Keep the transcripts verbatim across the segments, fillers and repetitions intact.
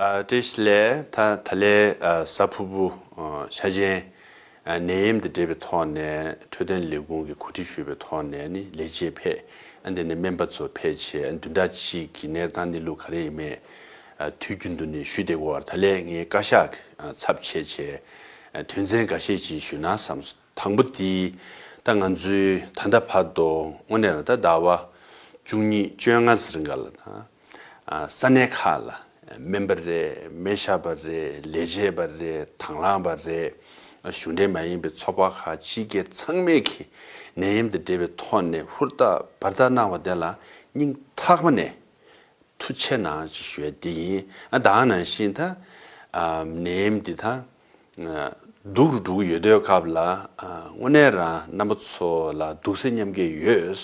ཨ་བཀྲ་ཤིས་བདེ་ལེགས། ད་ད་ལན་ཨ་གཟའ་ཕུར་བུ་ཨ་ཤ་ཆེན་ཨ་ནད་ཡམས་དང་འབྲེལ་བའི་ཐོག་ནས་འཕྲོད་བསྟེན་ལས་ཁུངས་ཀྱིས་གོ་སྒྲིག་ཞུས་པའི་ཐོག་ནས་ནི་ལས་བྱེད་ཕེབས། ཨ་འདི་ནས་སྨན་པ་ཚོ་ཕེབས་བྱས། ཨ་བདུན་ཕྲག་གཅིག་གི་གནས་སྟངས་གནས་ལུགས་ག་རེ་ཡིན་མིན་ཨ་དུས་རྒྱུན་དུ་ནི་ཞུས་བསྡད་ཀྱི་ཡོད་རེད། ད་ལན་ངས་བཀའ་ཤག་གི་ཨ་ཚབ་བྱས་བྱས་ཨ་དོན་ཚན་འགའ་ཤས་ཅིག་ཞུས་ན་བསམ་སོང་། དང་པོ་དེ་ད་ང་ཚོའི་ད་ལྟ་བར་དུ་དངོས་གནས་ལ་ད་ཟླ་བ་བཅུ་གཉིས་བཅོ་ལྔ་ཟེར་འགའ་ལ་ད་ཨ་ས་གནས་ཁག་ལ་སྨན་པ་རེད། སྨན་ཞབས་པ་རེད། ལས་བྱེད་པ་རེད། དང་བླངས་པ་རེད། གཞུང་འབྲེལ་མ་ཡིན་པའི་ཚོགས་པ་ཁག་སྤྱི་སྒེར་ཚང་མས་ཀྱི་ནད་ཡམས་དང་འབྲེལ་བའི་ཐོག་ནས་ཧུར་ཐག་འབད་ཐག་གནང་བ་དེ་ལ་སྙིང་ཐག་པ་ནས་ཐུགས་རྗེ་གནང་ཞེས་ཞུ་ཡ་དེ་ཡིན། ཨ་ད་ག་ནང་བཞིན་ད་ཨ་ནད་ཡམས་འདི་ད་ཨ་སྡུག་རུ་འགྲོ་གི་ཡོད་དུས་སྐབས་ལ་ཨ་དངོས་གནས་རང་རྣམ་པ་ཚོ་ལ་སྡུག་སེམས་མཉམ་སྐྱེད་ཡོད།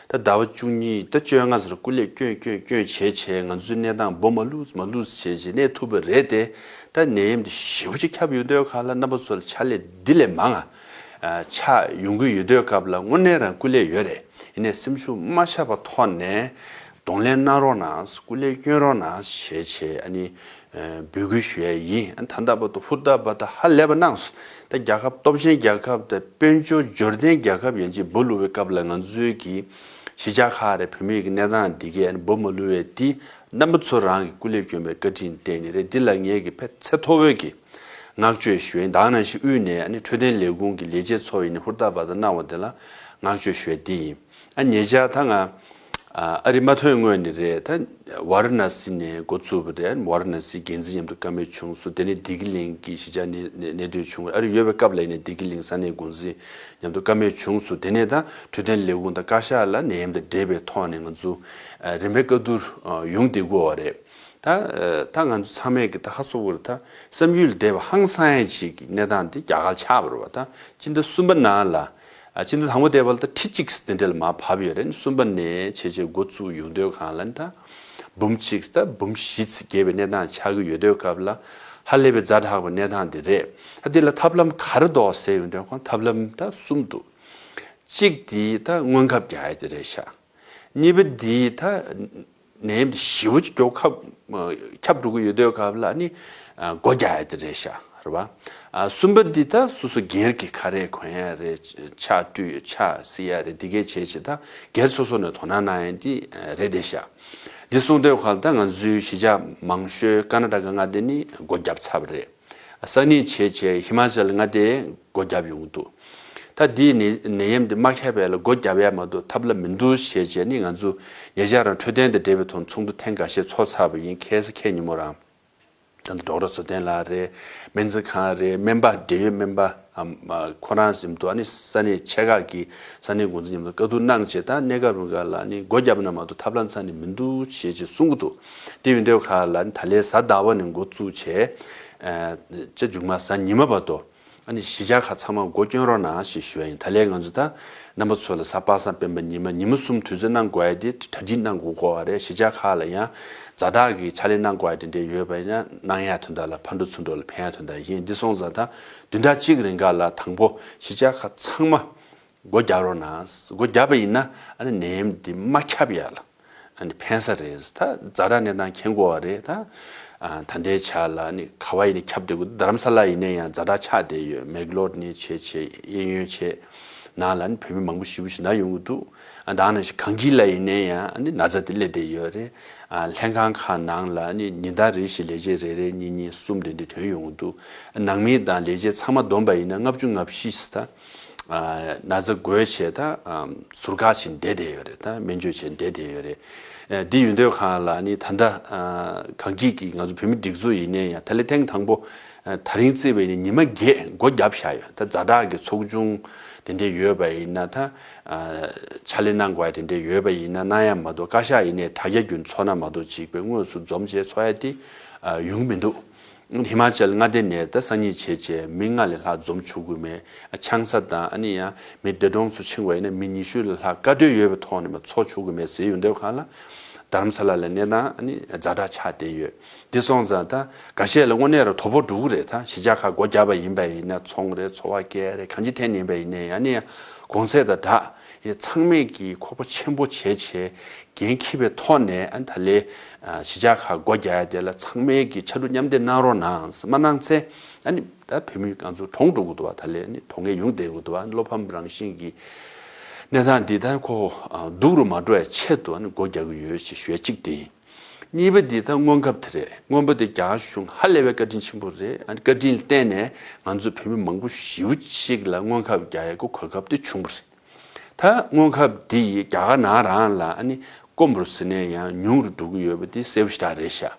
ད་ཟླ་བ་བཅུ་གཉིས་ད་བཅོ་ལྔ་ཟེར་སྐུ་ལས་བསྐྱོན་བསྐྱོན་བསྐྱོན་བྱས་བྱས་ང་ཚོའི་གནས་སྟངས་སྦོ་མ་ལུས་མ་ལུས་བྱས་བྱས་གནས་ཐུབ་པ་རེད་དེ། ད་ནད་ཡམས་འདི་ཞེ་པོ་ཅིག་ཁྱབ་ཡོང་དུས་སྐབས་ལ་རྣམ་པ་ཚོ་ལ་ཕྱག་ལས་འདི་ལས་མང་ང་ཨ་ཆགས་ཡོང་གི་ཡོད་དུས་སྐབས་ལ་དངོས་གནས་རང་སྐུ་ལས་ཡོད་རེད། ཡིན་ནའི་སེམས་ཤུགས་མ་ཆག་པ་ཐོག་ནས་གདོང་ལེན་གནང་རོགས་གནང་། སྐུ་ལས་བསྐྱོན་རོགས་གནང་ཞེས་བྱས་ཨ་ནི་ཨ་འབོད་སྐུལ་ཞུ་ཡ་ཡིན། ཨ་ད་ལྟ་བར་དུ་ཧུར་ཐག་འབད་ཐག་ཧ་ལས་པ་གནང་སོང་། ད་རྒྱལ་ཁབ་སྟོབས་ཆེན་རྒྱལ་ཁབ་དང་དཔལ་འབྱོར་འབྱོར་ལྡན་རྒྱལ་ཁབ་ཡན་ཆད་སྦོ་ལུས་པའི་སྐབས་ལ་ང་ཚོའི་གི་གཞིས་ཆགས་ཁག་རེད། བོད་མིའི་གི་གནས་སྟངས་འདི་གས་ཨ་ནི་སྦོ་མ་ལུས་པའི་དེ་རྣམ་པ་ཚོ་རང་གི་སྐུ་ལས་བསྐྱོན་པའི་བཀའ་དྲིན་བརྟེན་ནས་རེད། འདི་ལ་ངས་གི་དཔེ་ཚད་མཐོ་བོའི་གི་བསྔགས་བརྗོད་ཞུ་ཡིན། ད་ག་ནང་བཞིན་དབུས་ནས་ཨ་ནི་འཕྲོད་བསྟེན་ལས་ཁུངས་ཀྱི་ལས་བྱེད་ཚོ་ཡིན་ནི་ཧུར་ཐག་འབད་ཐག་གནང་བ་དེ་ལ་བསྔགས་བརྗོད་ཞུ་ཡ་དེ་ཡིན། ཨ་ཉེ་ཆར་ད་ང་ཨ་ཨ་རི་མ་ཐོན་སྔོན་ནས་རེད། ད་ཝཱ་ར་ཎ་སི་ནས་འགོ་བཙུགས་པ་རེད། ཝཱ་ར་ཎ་སི་འགན་འཛིན་མཉམ་དུ་བཀའ་མོལ་བྱུང་སོང་། དེ་ནས་བདེ་སྐྱིད་གླིང་གི་གཞིས་ཆགས་གནས་གནས་སྡོད་བྱུང་བ་རེད། ཨ་རི་ཡོད་པའི་སྐབས་ལ་ཡིན་ནའི་བདེ་སྐྱིད་གླིང་ས་གནས་འགོ་འཛིན་མཉམ་དུ་བཀའ་མོལ་བྱུང་སོང་། དེ་ནས་ད་འཕྲོད་བསྟེན་ལས་ཁུངས་དང་བཀའ་ཤག་ལ་ནད་ཡམས་དང་འབྲེལ་བའི་ཐོག་ནས་ང་ཚོ་ཨ་རིམ་པས་བཀའ་བསྡུར་ཨ་ཡོང་བསྡད་ཀྱི་ཡོད་རེད། ད་ཨ་ད་ང་ཚོ་ཚང་མས་ཀྱི་ད་ཧ་སོ་བོར་ད་བསམ་ཡུལ་འདས་པ་ཧང་སང་ཡ་ཅིག་གི་གནས་སྟངས་འདི་རྒྱ་གར་ཆགས་པ་རེད་བ། ད་སྤྱི་ཟླ་གསུམ་པ་ནང་ལ་ཨ་སྤྱི་ཟླ་དང་པོ་འདས་པ་ལ་ད་ཁྲི་གཅིག་དེ་འདྲ་ལ་མར་བབས་ཡོད་རེད། གསུམ་པ་ནས་བྱས་བྱས་འགོ་བཙུགས་ཡོང་དུས་སྒང་ལ་ད་འབུམ་གཅིག་ད་འབུམ་བཞི་ཙམ་རྒྱས་པའི་གནས་སྟངས་ཆགས་ཀྱི་ཡོད་དུས་སྐབས་ལ་ཧ་ལས་པའི་ཛ་དྲག་པའི་གནས་སྟངས་འདི་རེད། ཨ་འདི་ལ་ཐབས་ལམ་ག་རེ་འདུག་ཟེར་ཡོང་དུས་ཁོང་ཐབས་ལམ་ད་གསུམ་འདུག་གཅིག་འདི་ད་སྔོན་ཁབ་རྒྱག་ཡ་དེ་རེད་ཤག་གཉིས་པ་འདི་ད་ནད་ཡམས་འདི་ཞེ་པོ་ཅིག་མགྱོགས་ཁྱབ་ཁྱབ་འགྲོ་གི་ཡོད་དུས་སྐབས་ལ་ནི་ཨ་སྒོ་རྒྱག་ཡ་དེ་རེད་ཤག་རེད་བ། ཨ་གསུམ་པ་འདི་ད་སོ་སོ་སྒེར་གྱི་ཁ་རས་གོན་ཡ་རེད། ཕྱག་བཀྲུ་ཡ་ཕྱག་བསིལ་ཡ་རེད། འདི་གས་བྱས་བྱས་ད་སྒེར་སོ་སོ་ནས་དོ་སྣང་གནང་ཡ་འདི་རེད་དེ་ཤག་འདི་སོང་དུས་སྒང་ལ་ད་ང་ཚོའི་གཞིས་ཆགས་མང་ཤོས་ཀར་ན་ཊ་ཀ་མངའ་སྡེ་ནི་སྒོ་བརྒྱབ་ཚར་བ་རེད། སང་ཉིན་བྱས་བྱས་ཧི་མ་ཅལ་མངའ་སྡེ་སྒོ་བརྒྱབ་ཡོང་གི་འདུག་ད་འདིས་ནད་ནད་ཡམས་འདི་མ་ཁྱབ་པ་ལ་སྒོ་བརྒྱབ་ཡ་མ་གཏོགས་ཐབས་ལམ་མི་འདུག་ཞེས་བྱས་ནས་ང་ཚོ་ཉེ་ཆར་རང་འཕྲོད་བསྟེན་དང་འབྲེལ་བའི་ཐོག་ཚོགས་འདུ་ཐེངས་འགའ་ཤས་ཚོགས་ཚར་བ་ཡིན། ཁ་སང་ཁ་ཉིན་མོ་རང་ད་ལྟ་ཌོག་ཊར་བཟོ་ལྡན་ལགས་རེད། སྨན་རྩིས་ཁང་རེད། སྨན་པ་འབྲེལ་ཡོད་སྨན་པ་ཨམ་ཨ་ཁོ་རང་ཟིན་ཐོ་ཨ་ནི་ས་གནས་ཆེ་ཁག་གི་ས་གནས་འགོ་འཛིན་མཉམ་དུ་བཀའ་བསྡུར་གནང་བྱས། ད་གནས་སྐབས་རིང་ག་ལ་ནི་སྒོ་བརྒྱབ་ན་མ་གཏོགས་ཐབས་ལམ་རྩ་ནས་མི་འདུག་ཞེས་ཅིག་གསུང་གི་འདུག་དེ་ཡིན་དུས་ག་ལ་ནི་ད་ལན་གཟའ་ཟླ་བ་ནས་འགོ་བཙུགས་བྱས་ཨ་ཅེ་མཇུག་མ་གཟའ་ཉི་མ་བར་དུ་ཨ་ནི་གཞིས་ཆགས་ཁག་ཚང་མ་སྒོ་སྐྱོན་རོགས་གནང་ཞེས་ཞུ་ཡ་ཡིན། ད་ལན་ང་ཚོ་ད་རྣམ་པ་ཚོ་ལ་གཟའ་པ་སངས་སྤེན་པ་ཉི་མ་ཉི་མ་གསུམ་དུས་ཚོད་གནང་དགོས་ཡ་དེ་གྲ་སྒྲིག་གནང་དགོས་ཀྱི་ཡོད་རེད། གཞིས་ཆགས་ཁག་ལ་ཡང་ཛ་དྲག་གི་ཕྱག་ལས་གནང་དགོས་ཡ་དེ་འདྲས་ཡོད་པ་ཡིན་ན་གནང་ཡ་དོན་དག་ལ་ཕར་འགྲོ་ཚུར་འགྲོ་ལ་ཕན་ཡ་དོན་དག་ཡིན། འདི་སོང་ཙང་ད་བདུན་ཕྲག་གཅིག་རིང་ག་ལ་དང་པོ་གཞིས་ཆགས་ཁག་ཚང་མ་སྒོ་རྒྱག་རོགས་གནང་། སྒོ་བརྒྱབ་པ་ཡིན་ན་ཨ་ནི་ནད་ཡམས་འདི་མ་ཁྱབ་ཡ་ལ་ཨ་ནི་ཕན་ས་རེད། ད་ཛ་དྲག་གནས་སྟངས་མཁྱེན་དགོས་པ་རེད། ད་ཨ་ད་ལྟའི་ཆ་ལ་ཨ་ནི་ག་བ་ཡིན་ནའི་ཁྱབ་བསྡད་དགོས། རྡ་རམ་ས་ལ་ཡིན་ནའི་ཡང་ཛ་དྲག་ཆགས་བསྡད་ཡོད། མེག་ལོར་ནས་བྱས་བྱས་གཡས་གཡོན་བྱས་ནང་ལ་ཨ་ནི་བོད་མི་མང་པོ་ཞེ་པོ་ཞིག་ན་ཡོང་གི་འདུག་ཨ་ད་ནང་བཞིན་གངས་སྐྱིད་ལ་ཡིན་ནའི་ཡང་ཨ་ནི་ན་ཚ་དེ་སླེབས་བསྡད་ཡོད་རེད། ཨ་ལྷན་ཁང་ཁག་ནང་ལ་ཨ་ནི་ཉིན་ལྟར་རེ་བཞིན་ལས་བྱེད་རེ་རེ་གཉིས་གཉིས་གསུམ་རེ་འདི་ཐོན་ཡོང་གི་འདུག་ནང་མི་དང་ལས་བྱེད་ཚང་མ་བསྡོམས་པ་ཡིན་ན་ལྔ་བཅུ་ང་བཞི་ཙམ་ད་ཨ་ན་ཚ་འགོས་བྱས་ད་ཨ་ཟུར་བཀག་བྱས་བསྡད་བསྡད་ཡོད་རེད། ད་སྨན་བཅོས་བྱས་བསྡད་བསྡད་ཡོད་རེད། ཨ་འདི་ཡོད་དུས་ག་ལ་ནི་ད་ལྟ་ཨ་གངས་སྐྱིད་ཀྱི་ང་ཚོ་བོད་མི་སྒྲིག་འཛུགས་ཡིན་ནའི་ཡང་ད་ལན་ཐེངས་དང་པོ་ཨ་ད་རིང་བརྩིས་པ་ཡིན་ན་ཉི་མ་བརྒྱད་སྒོ་བརྒྱབ་བཞག་ཡོད། ད་ཛ་དྲག་གི་ཚོགས་ཆུང་དེ་འདྲས་ཡོད་པ་ཡིན་ན་ད་ཨ་ཕྱག་ལས་གནང་དགོས་ཡ་དེ་འདྲས་ཡོད་པ་ཡིན་ན་གནང་ཡ་མ་གཏོགས་བཀའ་ཤག་ཡིན་ནའི་དྲ་རྒྱ་བརྒྱུད་ཚོགས་ན་མ་གཏོགས་ཅིག་པའི་དངོས་སུ་འཛོམས་བྱས་ཚོགས་ཡ་དེ་ཨ་ཡོང་གི་མི་འདུག་ཧི་མ་ཅལ་མངའ་སྡེ་ནས་ད་སང་ཉིན་བྱས་བྱས་མི་ལྔ་ལས་ལྷག་འཛོམས་ཆོག་གི་མེད། ཆང་ས་དང་ཨ་ནི་ཡང་མི་འདས་གྲོངས་སུ་ཕྱིན་པ་ཡིན་ན་མི་ཉི་ཤུ་ལས་ལྷག་བཀའ་འཁྲོལ་ཡོད་པའི་ཐོག་ནས་མ་ཚོགས་ཆོག་གི་མེད་ཟེར་ཡོང་དུས་ག་ལ་རྡ་རམ་ས་ལ་ལ་གནས་སྟངས་ཨ་ནི་ཛ་དྲག་ཆགས་བསྡད་ཡོད། འདི་སོང་ཙང་ད་འགའ་ཤས་ལ་དངོས་གནས་རང་དོ་ཕོག་འགྲོ་གི་རེད། ད་གཞིས་ཆགས་ཁག་སྒོ་བརྒྱབ་པ་ཡིན་པ་ཡིན་ན་ཚོང་རེད། འཚོ་བ་སྐྱེལ་རེད། གང་ཅི་འཐེན་ཡིན་པ་ཡིན་ནའི་ཨ་ནི་ཡང་གོང་ཚད་དང་འདྲ། དེ་ཚང་མས་ཀྱི་ཁོག་པ་ཆེན་པོ་བྱས་བྱས་འགན་འཁྱེར་བའི་ཐོག་ནས་ཨ་ནི་ད་ལས་གཞིས་ཆགས་ཁག་སྒོ་རྒྱག་ཡ་དེ་ལ་ཚང་མས་ཀྱི་ཕྱར་གྲུ་མཉམ་འདེགས་གནང་རོགས་གནང་། མ་གནང་ཚེ་ཨ་ནི་ད་བོད་མི་ང་ཚོ་གྲོངས་འགྲོ་གི་འདུག་བ། ད་ལས་ཨ་ནི་གྲོངས་མཁན་ཡོང་བསྡད་ཀྱི་འདུག་བ། བློ་ཕམ་རང་བཞིན་གྱི་གནས་སྟངས་འདི་ད་ཁོ་སྡུག་རུ་མ་འགྲོ་བའི་ཆེད་དུ་ཨ་ནི་སྒོ་རྒྱག་གི་ཡོད་ཅེས་ཞུ་ཡ་གཅིག་དེ་ཡིན། གཉིས་པ་འདི་ད་སྔོན་ཁབ་དེ་རེད། སྔོན་པ་དེ་རྒྱ་གར་གཞུང་ཧ་ལས་པའི་བཀའ་དྲིན་ཆེན་པོ་རེད། ཨ་ནི་བཀའ་དྲིན་ལ་བརྟེན་ནས་ང་ཚོ་བོད་མི་མང་པོ་ཞེ་པོ་ཅིག་ལ་སྔོན་ཁབ་རྒྱག་ཡ་གི་གོ་སྐབས་དེ་བྱུང་བ་རེད། ད་སྔོན་ཁབ་འདི་རྒྱ་གར་ནང་རང་ལ་ཨ་ནི་དཀོན་པོར་ཟེར་ནས་ཡང་ཉུང་རུ་འགྲོ་གི་ཡོད་པ་དེ་གསལ་པོ་ཞེ་དྲག་རེད་ཤག་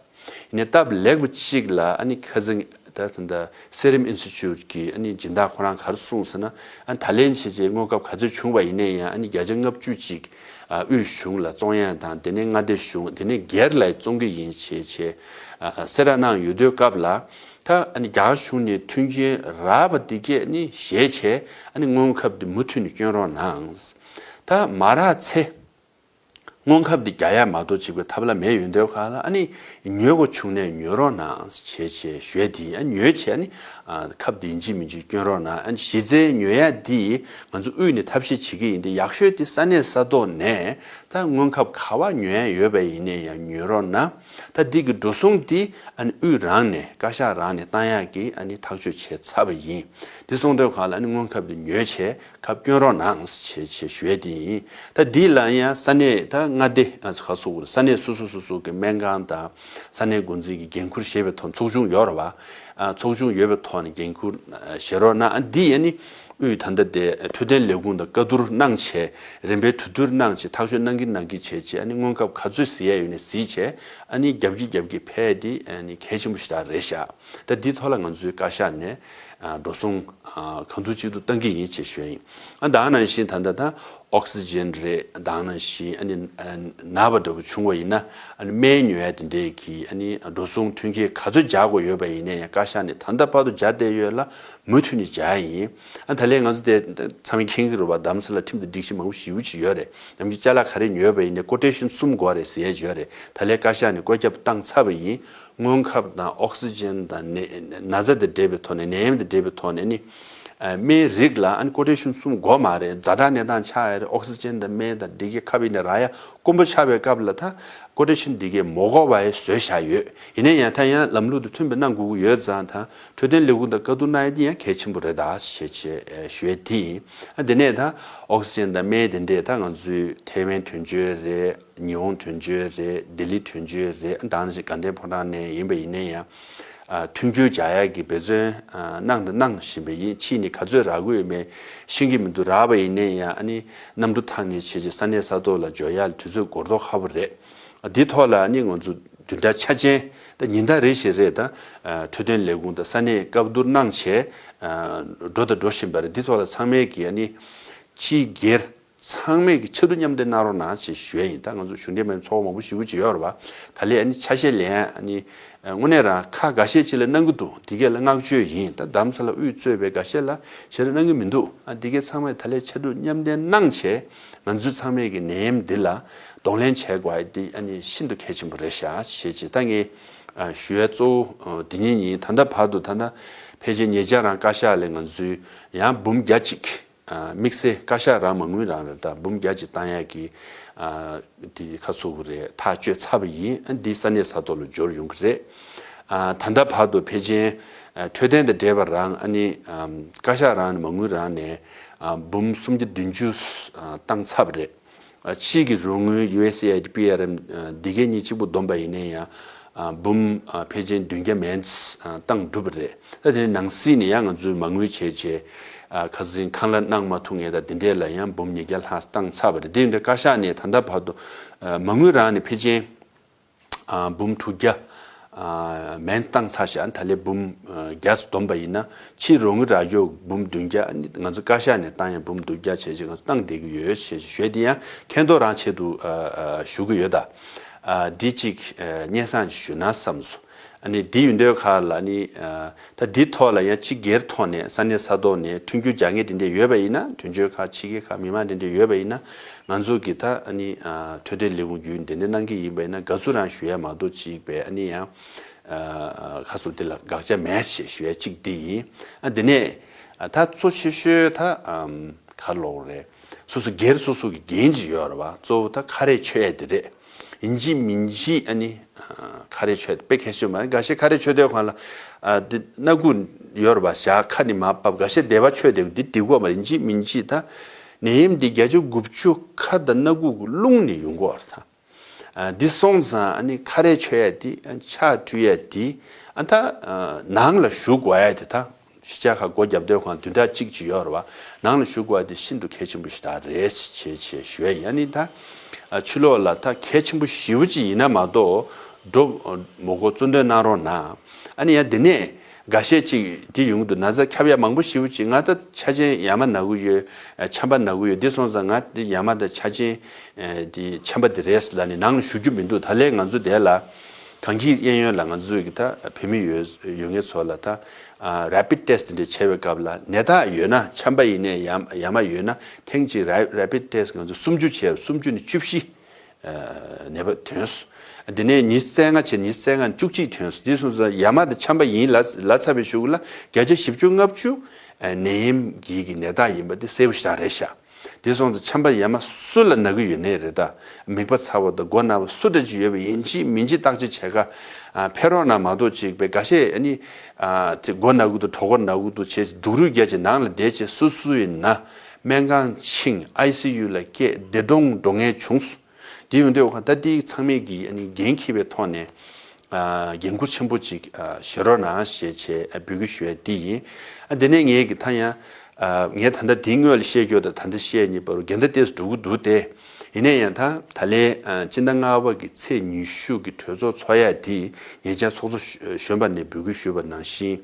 ཡིན་ནའི་སྟབས་ལེགས་པ་ཅིག་ལ་ཨ་ནི་ཁ་སང་ད་ད་ལྟ་སེ་རམ་ཨིན་སི་ཊི་ཊུཊ་གི་ཨ་ནི་སྦྱིན་བདག་ཁོ་རང་ག་རེ་གསུངས་ཟེར་ན། ཨ་ནི་ད་ལན་བྱས་རྗེས་སྔོན་ཁབ་ག་ཚོད་བྱུང་བ་ཡིན་ནའི་ཡང་ཨ་ནི་བརྒྱ་ཆ་ལྔ་བཅུ་ཅིག་ཨ་དབུས་གཞུང་ལ་བཙོང་ཡ་དང་། དེ་ནས་མངའ་སྡེ་གཞུང་། དེ་ནས་སྒེར་ལ་བཙོང་གི་ཡིན་བྱས་བྱས་ཨ་གསལ་བསྒྲགས་གནང་ཡོད་དུས་སྐབས་ལ། ད་ཨ་ནི་རྒྱ་གར་གཞུང་ནས་མཐུན་རྐྱེན་རག་པ་འདི་གས་ཨ་ནི་བཞེས་བྱས་ཨ་ནི་སྔོན་ཁབ་འདི་མུ་མཐུད་ནས་སྐྱོན་རོགས་གནང་། ད་མ་རག་ཚེ། སྔོན་ཁབ་འདི་རྒྱག་ཡ་མ་གཏོགས་གཅིག་པའི་ཐབས་ལམ་མེད་ཡོད་དུས་སྐབས་ལ་ཨ་ནི་ཉོ་དགོས་བྱུང་ནས་ཉོ་རོགས་གནང་བྱས་བྱས་ཞུ་ཡ་དེ་ཡིན། ཨ་ཉོས་བྱས་ཨ་ནི་ཨ་ཁབ་འདི་ཡིན་གཅིག་མིན་གཅིག་སྐྱོན་རོགས་གནང་། ཨ་ནི་གཞི་རྩའི་ཉོ་ཡ་འདི་ང་ཚོ་དབུས་ནས་ཐབས་ཤེས་བྱེད་ཀྱི་ཡིན་ཏེ། ཡག་ཤོས་དེ་ས་གནས་ས་ཐོག་ནས་ད་སྔོན་ཁབ་ག་པར་ཉོ་ཡ་ཡོད་པ་ཡིན་ནའི་ཡང་ཉོ་རོགས་གནང་། ད་འདི་གི་འགྲོ་སོང་འདི་ཨ་ནི་དབུས་རང་ནས་བཀའ་ཤག་རང་ནས་བཏང་ཡག་གི་ཨ་ནི་ཐག་གཅོད་བྱས་ཚར་བ་ཡིན། འདི་སོང་དུས་སྒང་ལ་ཨ་ནི་སྔོན་ཁབ་འདི་ཉོས་བྱས་ཁབ་སྐྱོན་རོགས་གནང་བྱས་བྱས་ཞུ་ཡས་དེ་ཡིན། ད་འདི་ལ་ཡང་ས་གནས་ད་མངའ་སྡེ་ཨ་ཁ་སོ་ས་གནས་སོ་སོ་སོ་སོ་གི་སྨན་ཁང་དང་ས་གནས་འགོ་འཛིན་གྱི་འགན་ཁུར་བཞེས་པའི་ཐོག་ཚོགས་ཆུང་ཡོད་རེད་བ། ཨ་ཚོགས་ཆུང་ཡོད་པའི་ཐོག་ནས་འགན་ཁུར་ཨ་བཞེས་རོགས་གནང་། ཨ་འདི་ཨ་ནི་དབུས་ད་ལྟ་དེ་འཕྲོད་བསྟེན་ལས་ཁུངས་དང་བཀའ་བསྡུར་གནང་བྱས། རིམ་པས་གྲོས་བསྡུར་གནང་བྱས། ཐག་གཅོད་གནང་གིན་གནང་གིན་བྱས་བྱས། ཨ་ནི་སྔོན་ཁབ་ག་ཚོད་གཟིགས་ཡས་ཡོད་ནས་གཟིགས་བྱས། ཨ་ནི་རྒྱབ་ཀྱི་རྒྱབ་ཀྱི་ཕེབས་ཡས་དེ་ཨ་ནི་གལ་ཆེན་པོ་ཞེ་དྲག་རེད་ཤག་ད་འདི་ཐོག་ལ་ང་ཚོའི་བཀའ་ཤག་ནས་ཨ་འགྲོ་སོང་ཨ་གང་ཐུབ་ཅི་ཐུབ་གཏང་གི་ཡིན་ཅེས་ཞུ་ཡ་ཡིན། ཨ་ད་ག་ནང་བཞིན་ད་ལྟ་ད་ཨོག་སི་ཇན་རེད། ད་ག་ནང་བཞིན་ཨ་ནི་ཨ་ན་བ་འདྲ་པོ་བྱུང་བ་ཡིན་ན་ཨ་ནི་སྨན་ཉོ་ཡ་དེ་འདྲས་ཀྱི་ཨ་ནི་འགྲོ་སོང་མཐུན་རྐྱེན་ག་ཚོད་རྒྱག་དགོས་ཡོད་པ་ཡིན་ནའི་ཡང་བཀའ་ཤག་ནས་ད་ལྟ་བར་དུ་རྒྱག་བསྡད་ཡོད་ལ་མུ་མཐུད་ནས་རྒྱག་ཡ་ཡིན། ཨ་ད་ལན་ང་ཚོ་དེ་ཚང་མས་མཁྱེན་གྱི་རེད་བ། རྡ་རམ་ས་ལ་ཁྲིམས་དང་སྒྲིག་གཞི་མང་པོ་ཞེ་པོ་ཅིག་ཡོད་རེད། ནམ་རྒྱུན་ཅ་ལག་ག་རེ་ཉོས་པ་ཡིན་ནའི་ཀོ་ཊེ་ཤན་གསུམ་དགོས་རེད་ཟེར་ཡ་ཅིག་ཡོད་རེད། ད་ལན་བཀའ་ཤག་ནས་བཀོད་ཁྱབ་བཏང་ཚར་བ་ཡིན། སྔོན་ཁབ་དང་ཨོག་སི་ཇན་དང་ནད་ན་ཚ་དང་འབྲེལ་བའི་ཐོག་ནས། ནད་ཡམས་དང་འབྲེལ་བའི་ཐོག་ནས་ནི་ཨ་སྨན་རིགས་ལ་ཨ་ནི་ཀོ་ཊེ་ཤན་གསུམ་དགོས་མ་རེད། ཛ་དྲག་གནས་སྟངས་ཆགས་ཡ་རེད། ཨོག་སི་ཇན་དང་སྨན་དང་འདི་གའི་ཁབ་ཡིན་ནའི་རག་ཡ་དཀོན་པོ་ཆགས་པའི་སྐབས་ལ་ད་ཀོ་ཊེ་ཤན་འདི་གའི་མ་དགོས་པ་ཡང་བཟོས་བཞག་ཡོད། ཡིན་ན་ཡང་ད་ཡང་ལམ་ལུགས་དང་མཐུན་པ་གནང་དགོས་ཀྱི་ཡོད་ཙང་། ད་འཕྲོད་བསྟེན་ལས་ཁུངས་དང་བཀའ་བསྡུར་གནང་ཡ་འདི་ཡང་གལ་ཆེན་པོ་རེད་ད་ཞེས་བྱས་ཞུ་ཡ་དེ་ཡིན། ཨ་དེ་ནས་ད་ཨོག་སི་ཇན་དང་སྨན་དེ་འདྲས་ད་ང་ཚོའི་ཐའེ་ཝན་དོན་གཅོད་རེད། ཉི་ཧོང་དོན་གཅོད་རེད། ལྡི་ལི་དོན་གཅོད་རེད། ད་ག་ནང་བཞིན་དགའ་ལྡན་ཕོ་བྲང་ནས་ཡིན་པ་ཡིན་ན་ཡང་ཨ་མཐུན་འགྱུར་སྦྱར་ཡག་གི་འབད་བརྩོན་ཨ་གནང་དང་གནང་བཞིན་པ་ཡིན། ཕྱིས་ནས་ག་ཚོད་རག་གི་ཡོད་མེད་ཤེས་ཀྱི་མི་འདུག་རག་པ་ཡིན་ན་ཡང་ཨ་ནི་གནམ་གྲུ་ཐང་ངེ་བྱས་རྗེས་ས་གནས་ས་ཐོག་ལ་འབྱོར་ཡག་ལ་དུས་ཚོད་འགོར་མདོག་ཁ་པོ་རེད། འདི་ཐོག་ལ་ཨ་ནི་ང་ཚོ་བདུན་ཕྲག་ཆ་ཅན་ད་ཉིན་ལྟར་རེ་བཞིན་རེད། ད་ཨ་འཕྲོད་བསྟེན་ལས་ཁུངས་དང་ས་གནས་བཀའ་བསྡུར་གནང་བྱས་ཨ་འགྲོ་དང་འགྲོ་བཞིན་པ་རེད། འདི་ཐོག་ལ་ཚང་མས་ཀྱིས་ཨ་ནི་ཕྱི་སྒེར་ཚང་མས་ཀྱིས་ཕྱར་གྲུ་མཉམ་འདེགས་གནང་རོགས་གནང་ཞེས་ཞུ་ཡ་ཡིན། ད་ང་ཚོ་གཞུང་འབྲེལ་མིན་ཚོགས་པ་མང་པོ་ཞེ་པོ་ཅིག་ཡོད་རེད་བ། ད་ལན་ཨ་ནི་ཆ་ཤས་ལེན་ཨ་ནི་དངོས་གནས་རང་ཁག་འགའ་ཤས་ཅིག་ལ་གནང་གི་འདུག་འདི་གས་ལ་བསྔགས་བརྗོད་ཡིན། ད་རྡ་རམ་ས་ལ་དབུས་གཙོས་པའི་འགའ་ཤས་ལ་ཞེ་དྲག་གནང་གི་མི་འདུག་ཨ་འདི་གས་ཚང་མས་ད་ལན་ཕྱར་གྲུ་མཉམ་འདེགས་གནང་བྱས། ང་ཚོ་ཚང་མས་ཀྱི་ནད་ཡམས་འདི་ལ་གདོང་ལེན་བྱེད་དགོས་ཡ་འདི་ཨ་ནི་ཤིན་ཏུ་གལ་ཆེན་པོ་རེད་ཤག་ཞེས་བྱས། ད་ངས་ཨ་ཞུ་ཡ་གཙོ་བོ་ཨ་འདི་གཉིས་ཡིན། ད་ལྟ་བར་དུ་ད་ལྟ་ཕལ་ཆེར་ཉེ་ཆར་རང་བཀའ་ཤག་ལས་ང་ཚོས་ཡང་འབུམ་བརྒྱ་གཅིག་ཨ་དམིགས་བསལ་བཀའ་ཤག་རང་མ་དངུལ་རང་རེད། ད་འབུམ་བརྒྱ་གཅིག་བཏང་ཡག་གི་ཨ་དེ་ཁ་ཚུགས་རེད། ཐག་གཅོད་ཚར་བ་ཡིན། ཨ་འདི་ས་གནས་ས་ཐོག་ལ་འབྱོར་ཡོང་གི་རེད། ཨ་ད་ལྟ་བར་དུ་ཕལ་ཆེར་ཨ་འཕྲོད་བསྟེན་དང་འབྲེལ་བ་རང་ཨ་ནི་ཨམ་བཀའ་ཤག་རང་ནས་མ་དངུལ་རང་ནས་ཨ་འབུམ་སུམ་བརྒྱ་བདུན་ཅུ་ཨ་བཏང་ཚར་བ་རེད། ཨ་ཕྱིའི་གི་རོགས་དངུལ་ཡུ་ཨེས་ཨེ་ཨའི་ཌི་པི་ཨར་ཨེམ་ཨ་འདི་གའི་གཉིས་གཅིག་པུ་བསྡོམས་པ་ཡིན་ན་ཡང་ཨ་འབུམ་ཨ་ཕལ་ཆེར་བདུན་བརྒྱ་མན་ཙམ་ཨ་བཏང་གྲུབ་པ་རེད། ད་དེ་ནང་སྲིད་ནས་ཡང་ང་ཚོས་མ་དངུལ་བྱས་བྱས་ཨ་ཁ་སང་ཁང་གླ་གནང་མ་ཐུབ་མཁན་དང་དེ་འདྲས་ལ་ཡང་འབུམ་ཉིས་བརྒྱ་ལྷག་བཏང་ཚར་བ་རེད། དེ་ཡིན་དུས་བཀའ་ཤག་ནས་ད་ལྟ་བར་དུ་ཨ་མ་དངུལ་རང་ནས་ཕལ་ཆེར་ཨ་འབུམ་དྲུག་བརྒྱ་ཨ་མན་ཙམ་བཏང་ཚར་ཤག་ད་ལན་འབུམ་ཨ་བརྒྱ་ཙམ་བསྡོམས་པ་ཡིན་ན་ཕྱིའི་རོགས་དངུལ་རག་རྒྱུ་འབུམ་བདུན་བརྒྱ། ཨ་ནི་ང་ཚོ་བཀའ་ཤག་ནས་བཏང་ཡང་འབུམ་བདུན་བརྒྱ་བྱས་བྱས་ང་ཚོ་བཏང་བསྡད་ཀྱི་ཡོད་ཞེས་ཞུས་ཏེ། ཡང་མཁྱེན་རྟོགས་རང་ཆེད་དུ་ཨ་ཨ་ཞུ་གི་ཡོད། ད་ཨ་འདི་གཅིག་ཨ་སྙན་སེང་ཞུ་ན་བསམ་སོང་། ཨ་ནི་འདི་ཡིན་དུས་ཁ་ལ་ནི་ཨ་ད་འདི་ཐོག་ལ་ཡང་སྤྱི་སྒེར་ཐོག་ནས་ས་གནས་ས་ཐོག་ནས་མཐུན་འགྱུར་སྦྱར་མཁན་དེ་འདྲས་ཡོད་པ་ཡིན་ན། དོན་གཅོད་ཁག་ཕྱི་རྒྱལ་ཁག་མི་མང་དེ་འདྲས་ཡོད་པ་ཡིན་ན། ང་ཚོ་གི་ད་ཨ་ནི་ཨ་འཕྲོད་བསྟེན་ལས་ཁུངས་བརྒྱུད་འདི་འདྲས་གནང་གི་ཡིན་པ་ཡིན་ན་དགའ་བསུ་རང་ཞུ་ཡ་མ་གཏོགས་གཅིག་པའི་ཨ་ནི་ཡང་ཨ་ཁ་སོ་འདི་ལ་དགག་བྱ་མེད་ཞེས་ཞུ་ཡ་གཅིག་འདི་ཡིན། ཨ་འདི་ནས་ཨ་ད་གཙོ་ཆེ་ཤོས་ད་ཨམ་ག་ལོག་རེད། སོ་སོ་སྒེར་སོ་སོ་གི་འགན་ཅིག་ཡོད་རེད་བ། གཙོ་བོ་ད་ཁ་རས་མཆོད་ཡས་དེ་རེད། ཡིན་གཅིག་མིན་གཅིག་ཨ་ནི་ཁ་རས་མཆོད་དཔེ་གལ་ཆེན་པོ་རེད། འགའ་ཤས་ཁ་རས་མཆོད་དུས་སྒང་ལ་ཨ་དེ་སྣ་ཁུག་ཡོད་རེད་བ། ཞག་ཁ་ནས་མར་ཕབ། འགའ་ཤས་དེ་བ་མཆོད་དེ་འདི་འགྲིག་གོ་མ་རེད། ཡིན་གཅིག་མིན་གཅིག་ད་ནད་ཡམས་འདི་བརྒྱ་ཆ་དགུ་བཅུ་ཁ་དང་སྣ་ཁུག་གི་རླུང་ནས་ཡོང་གི་ཡོད་རེད་ད། ཨ་འདི་སོང་ཙང་ཨ་ནི་ཁ་རས་མཆོད་ཡས་འདི་ཨ་ཕྱག་བཀྲུ་ཡས་འདི་ཨ་ད་ཨ་ནང་ལ་བཞུགས་དགོས་ཡས་དེ་ད་གཞིས་ཆགས་ཁག་སྒོ་བརྒྱབ་དུས་སྒང་བདུན་ཕྲག་གཅིག་ཅིག་ཡོད་རེད་བ། ནང་ལ་བཞུགས་དགོས་ཡས་དེ་ཤིན་ཏུ་གལ་ཆེན་པོ་ཞིག་ད་རེད་ཞེས་བྱས་ཞུ་ཡས་ཡིན། ཨ་ནི་ད་ཨ་ཕྱི་ལོགས་ལ་ད་གལ་ཆེན་པོ་ཞེ་པོ་ཅིག་ཡིན་ན་མ་གཏོགས་འགྲོ་མི་དགོས། གཙོ་འདོན་གནང་རོགས་གནང་། ཨ་ནི་ཡང་དེ་ནས་འགའ་ཤས་ཅིག་དེ་ཡོང་གི་འདུག་ན་ཚ་ཁྱབ་ཡ་མང་པོ་ཞེ་པོ་ཅིག་ང་ད་ཆ་ཆེན་ཡ་མ་ན་གི་ཡོད། ཨ་ཆམ་པ་ན་གི་ཡོད། དེ་སོང་ཙང་ང་དེ་ཡ་མ་དང་ཆ་ཆེན་ཨ་དེ་ཆམ་པ་དེ་རེད་ལབ་ནས་ནང་ལ་བཞུགས་རྒྱུ་མི་འདུག་ད་ལས་ང་ཚོ་དེ་ལ་གངས་སྐྱིད་གཡས་གཡོན་ལ་ང་ཚོའི་གི་ད་བོད་མི་ཡོད་ཡོད་མཁན་ཚོ་ལ་ད་ཨ་rapid test་འདྲ་བྱས་པའི་སྐབས་ལ་ནད་རྟགས་ཡོད་ན། ཆམ་པ་ཡིན་ནའི་ཡ་ཡ་མ་ཡོད་ན་ཐེངས་གཅིག་ར་rapid test་ང་ཚོ་སུམ་ཅུ་བྱས། སུམ་ཅུ་ནས་བཅུ་བཞི། ཨ་ནད་པ་ཐོན་སོང་། དེ་ནས་ཉི་ཤུ་རྩ་ལྔ་བྱས། ཉི་ཤུ་རྩ་ལྔ་ནས་བཅུ་གཅིག་ཐོན་སོང་། དེ་སོང་ཙང་ཡ་མ་དང་ཆམ་པ་ཡིན་ལབ་ལབ་ཚར་བའི་གཞུག་ལ་བརྒྱ་ཆ་བཞི་བཅུ་ལྔ་བཅུ་ཨ་ནད་ཡམས་ཀྱི་གི་ནད་རྟགས་ཡིན་པ་དེ་གསལ་པོ་ཞེ་དྲག་རེད་ཤག་དེ་སོང་ཙང་ཆམ་པ་ཡ་མ་སུ་ལ་ན་གི་ཡོད་ནའི་རེད། ད་མིད་པ་ཚ་བ་དང་མགོ་ན་བ་སུ་འདྲ་ཅིག་ཡོད་པ་ཡིན་གཅིག་མིན་གཅིག་བརྟག་དཔྱད་བྱེད་ག་ཨ་ཕེབས་རོགས་གནང་། མ་གཏོགས་ཅིག་པའི་འགའ་ཤས་ཨ་ནི་ཨ་དེ་མགོ་ན་གི་འདུག་གྲོད་ཁོག་ན་གི་འདུག་བྱས་སྡུག་རུས་རྒྱག་བྱས་ནང་ལ་བསྡད་བྱས། སུ་སུ་ཡིན་ན་སྨན་ཁང་ཕྱིན། ཨའི་སི་ཡུ་ལ་བསྐྱལ། འདས་གྲོངས་འགྲོ་མཁན་བྱུང་སོང་། དེ་ཡོང་དུས་ད་ལྟའི་ཚང་མས་ཀྱིས་ཨ་ནི་འགན་འཁྱེར་བའི་ཐོག་ནས་ཨ་འགན་ཁུར་ཆེན་པོ་ཅིག་ཨ་བཞེས་རོགས་གནང་ཞེས་བྱས་ཨ་འབོད་སྐུལ་ཞུ་ཡ་དེ་ཡིན། ཨ་དེ་ནས་ངས་ཀྱི་ད་ཡང་ཨ་ངས་ད་ལྟ་དེའི་སྔོན་ལ་བཤད་རྒྱུ་དང་ད་ལྟ་བཤད་གཉིས་བར་དུ་འགལ་ཟླ་ཏོག་ཙམ་འགྲོ་གི་འདུག་སྟེ། ཡིན་ན་ཡང་ད་ད་ལན་ཨ་སྤྱི་ཟླ་ལྔ་པ་གི་ཚེས་ཉི་ཤུ་གི་གྲོས་ཚོགས་ཚོགས་ཡ་དེ་ཉེ་ཆར་ཚོགས་གཙོ་གཞོན་པ་ནས་འབོད་སྐུལ་ཞུས་པ་ནང་བཞིན།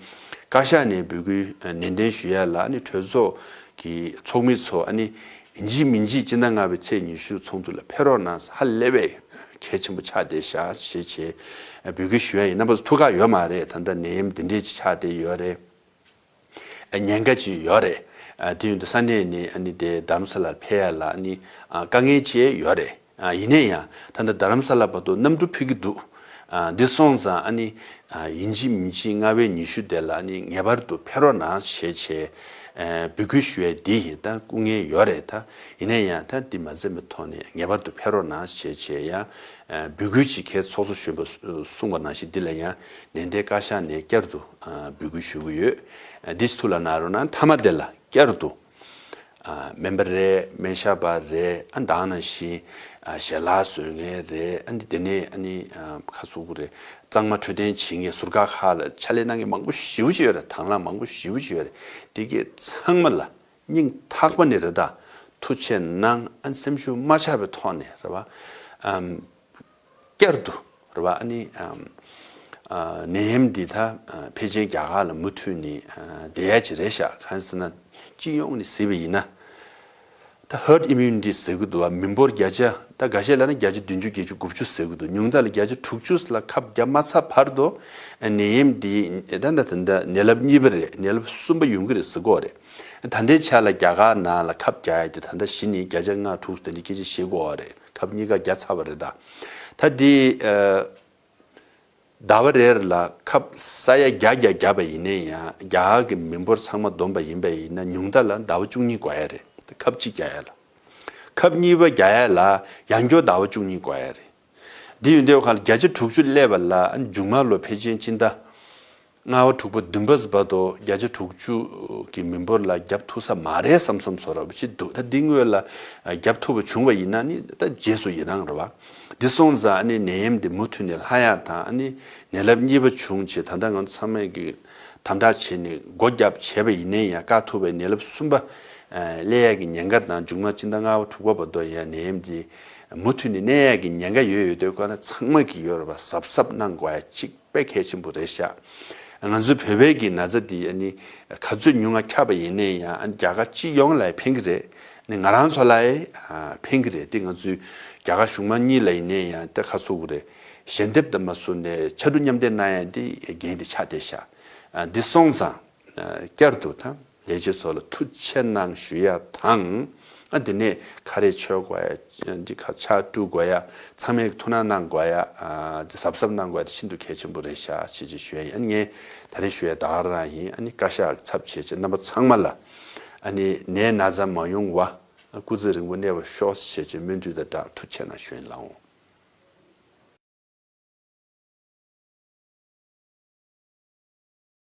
བཀའ་ཤག་ནས་འབོད་སྐུལ་ཨ་ནན་ཏན་ཞུ་ཡ་ལ་ཨ་ནི་གྲོས་ཚོགས་ཀྱི་ཚོགས་མི་ཚོ་ཨ་ནི་ཡིན་གཅིག་མིན་གཅིག་སྤྱི་ཟླ་ལྔ་པའི་ཚེས་ཉི་ཤུ་ཚོགས་འདུ་ལ་ཕེབས་རོགས་གནང་། ཧ་ལས་པའི་གལ་ཆེན་པོ་ཆགས་བསྡད་ཤག་ཞེས་བྱས་འབོད་སྐུལ་ཞུ་ཡ་ཡིན། རྣམ་པ་ཚོ་ཐུགས་ཁག་ཡོད་མ་རེད། ད་ལྟ་ནད་ཡམས་འདི་འདྲས་ཅིག་ཆགས་བསྡད་ཡོད་རེད། ཉེན་ཁ་ཅིག་ཡོད་རེད། དེ་ཡོད་དུས་ས་གནས་ནས་ཨ་ནི་དེ་རྡ་རམ་ས་ལར་ཕེབས་ཡ་ལ་ཨ་ནི་དཀའ་ངལ་ཅིག་ཡོད་རེད། ཡིན་ན་ཡང་ད་ལྟ་རྡ་རམ་ས་ལ་བར་དུ་གནམ་གྲུ་ཕེབས་ཀྱི་འདུག་འདི་སོང་ཙང་ཨ་ནི་ཡིན་གཅིག་མིན་གཅིག་ལྔ་པའི་ཉི་ཤུ་དེ་ལ་ཨ་ནི་ངེས་པར་དུ་ཕེབས་རོགས་གནང་ཞེས་བྱས་འབོད་སྐུལ་ཞུ་ཡས་འདི་ཡིན། ད་སྐུ་ངལ་ཡོད་རེད། ད་ཡིན་ན་ཡང་ད་འདི་མ་འཛེམས་པའི་ཐོག་ནས་ངེས་པར་དུ་ཕེབས་རོགས་གནང་ཞེས་བྱས་ཡང་འབོད་སྐུལ་ཅིག་ཁའི་ཚོགས་གཙོ་གཞོན་པ་གསུངས་པ་ནང་བཞིན་འདི་ལ་ཡང་ནན་ཏན་བཀའ་ཤག་ནས་བསྐྱར་དུ་འབོད་སྐུལ་ཞུ་གི་ཡོད། འདི་ཐུགས་ལ་གནང་རོགས་གནང་། མཐའ་མ་དེ་ལ་བསྐྱར་དུ། ཨ་སྨན་པ་རེད། སྨན་ཞབས་པ་རེད། ཨ་ད་ག་ནང་བཞིན་ཨ་ཞལ་ལག་བཟོ་མཁན་རེད། ཨ་ནི་དེ་ནས་ཨ་ནི་ཨ་ཁ་སུ་གུ་རེད། གཙང་མ་འཕྲོད་བསྟེན་བྱེད་མཁན་ཟུར་བཀག་ཁག་ལ་ཕྱག་ལས་གནང་མཁན་མང་པོ་ཞེ་པོ་ཅིག་ཡོད་རེད། དང་བླངས་མང་པོ་ཞེ་པོ་ཅིག་ཡོད་རེད། དེ་གས་ཚང་མ་ལ་སྙིང་ཐག་པ་ནས་རེད། ད་ཐུགས་རྗེ་གནང་། ཨ་ནི་སེམས་ཤུགས་མ་ཆག་པའི་ཐོག་ནས་རེད་བ། ཨམ། བསྐྱར་དུ་རེད་བ། ཨ་ནི་ཨམ། ཨ་ནད་ཡམས་འདི་ད་ཨ་ཕལ་ཆེར་རྒྱ་གར་ལ་མུ་མཐུད་ནས་ཨ་བསྡད་ཡ་ཅིག་རེད་ཤག་གང་ཟེར་ན་སྤྱི་ཡོངས་ནས་གཟིགས་པ་ཡིན་ན། ད་herd immunity་ཟེར་གི་འདུག་བ། མི་འབོར་བརྒྱ་ཆ་ད་འགའ་ཤས་ལ་ནི་བརྒྱ་ཆ་བདུན་ཅུ་བརྒྱད་ཅུ་དགུ་བཅུ་ཟེར་གི་འདུག་ཉུང་མཐའ་ལ་བརྒྱ་ཆ་དྲུག་ཅུ་ལ་ཁབ་བརྒྱབ་མ་ཚར་བར་དུ་ཨ་ནད་ཡམས་འདི་ད་ད་ད་ད་ནད་རླབས་གཉིས་པ་རེད། ནད་རླབས་གསུམ་པ་ཡོང་གི་རེད་ཟེར་གོ་རེད། ད་ལྟའི་ཆ་ལ་རྒྱ་གར་ནང་ལ་ཁབ་རྒྱག་ཡ་དེ་ད་ལྟ་གཞི་ནས་བརྒྱ་ཆ་ལྔ་དྲུག་དེ་འདྲ་སྐད་ཆ་བཤད་གོ་རེད། ཁབ་གཉིས་ཀ་བརྒྱབ་ཚར་བ་རེད། ད་ད་འདི་ཨ་ཟླ་བ་རེར་ལ་ཁབ་ས་ཡ་བརྒྱ་བརྒྱ་བརྒྱབ་པ་ཡིན་ན་ཡང་རྒྱ་གར་གྱི་མི་འབོར་ཚང་མ་བསྡོམས་པ་ཡིན་པ་ཡིན་ན་ཉུང་མཐའ་ལ་ཟླ་བ་བཅུ་གཉིས་འགོར་ཡ་རེད། ཁབ་གཅིག་རྒྱག་ཡ་ལ། ཁབ་གཉིས་པ་རྒྱག་ཡ་ལ་ཡང་སྐྱོར་ཟླ་བ་བཅུ་གཉིས་འགོར་ཡ་རེད། འདི་ཡོད་དུས་ཁ་ལ་བརྒྱ་ཆ་དྲུག་ཅུ་སླེབས་པ་ལ་མཇུག་མ་ལོ་ཕལ་ཆེར་སྤྱི་ཟླ་ལྔ་པ་དྲུག་པ་བདུན་པ་བར་དུ་བརྒྱ་ཆ་དྲུག་ཅུ་གི་མི་འབོར་ལ་བརྒྱབ་ཐུབ་ས་མ་རེད་བསམ་བསམ་བཟོ་འདྲ་པོ་ཅིག་འདུག་ད་འདི་སྔོན་ལ་བརྒྱབ་ཐུབ་པ་བྱུང་བ་ཡིན་ན་ནི་ད་རྗེས་སུ་ཡི་རང་རེད་བ། འདི་སོང་ཙང་ཨ་ནི་ནད་ཡམས་འདི་མུ་མཐུད་ནས་ལྷག་ཡག་དང་། ཨ་ནི་ནད་རླབས་གཉིས་པ་བྱུང་བྱས་ད་ལྟ་ང་ཚོ་ཚང་མས་ཀྱི་དམ་དྲག་བྱས་ནས་སྒོ་བརྒྱབ་བྱས་པ་ཡིན་ན་ཡང་བཀག་ཐུབ་པའི་ནད་རླབས་གསུམ་པ་སླེབས་ཡག་གི་ཉེན་ཁ་དང་། མཇུག་མ་སྤྱི་ཟླ་ལྔ་པ་དྲུག་པ་བར་དུ་ཡང་ནད་ཡམས་འདི་མུ་མཐུད་ནས་གནས་ཡག་གི་ཉེན་ཁ་ཡོད་ཡོད་དུས་ཁོ་ན་ཚང་མ་གི་ཡོད་རེད་བ། གཟབ་གཟབ་གནང་དགོས་ཡ་གཅིག་དཔེ་གལ་ཆེན་པོ་རེད་ཤག་ང་ཚོའི་བོད་པའི་གི་ན་ཚ་འདི་ཨ་ནི་ག་ཚོད་ཉུང་ང་ཁྱབ་པ་ཡིན་ནའི་ཡང་ཨ་ནི་རྒྱ་གར་སྤྱི་ཡོངས་ལ་ཕན་གི་རེད། ཨ་ནི་ང་རང་ཚོ་ལ་ཡང་ཕན་གི་རེད། དེ་ང་ཚོའི་རྒྱ་གར་གཞུང་མང་གཉིས་ལ་ཡིན་ནའི་ཡང་ད་ག་ཚོད་གི་རེད། ཞལ་འདེབས་དང་མ་སུ་ནས་ཕྱར་གྲུ་མཉམ་འདེགས་གནང་ཡ་འདི་འགན་འདི་ཆགས་བསྡད་ཤག་འདི་སོང་ཙང་བསྐྱར་དུ་ད། ལས་བྱེད་ཚོ་ལ་ཐུགས་རྗེ་གནང་ཞུ་ཡ་དང་། ཨ་དེ་ནས་ཁ་རས་མཆོད་དགོས་ཡ། འདི་ཁ་ཕྱག་བཀྲུ་དགོས་ཡ། ཚང་མས་ཐུགས་སྣང་གནང་དགོས་ཡ། ཨ་འདི་གཟབ་གཟབ་གནང་དགོས་ཡ་དེ་ཤིན་ཏུ་གལ་ཆེན་པོ་རེད་ཤག་ཅེས་ཅིག་ཞུ་ཡ་ཡིན། ཨ་ངས་ད་རེས་ཞུ་ཡ་ད་ག་རང་ཡིན། ཨ་ནི་བཀའ་ཤག་གི་ཚབ་བྱས་བྱས་རྣམ་པ་ཚང་མ་ལ་ཨ་ནི་ནད་ན་ཚ་མ་ཡོང་བ། སྐུ་ཚེ་རིང་པོ་གནས་པར་ཤོག་ཅེས་སྨོན་འདུན་དང་སྦྲགས་ཐུགས་རྗེ་ཆེ་གནང་ཞུ་ཡིན་ལགས་འོང་།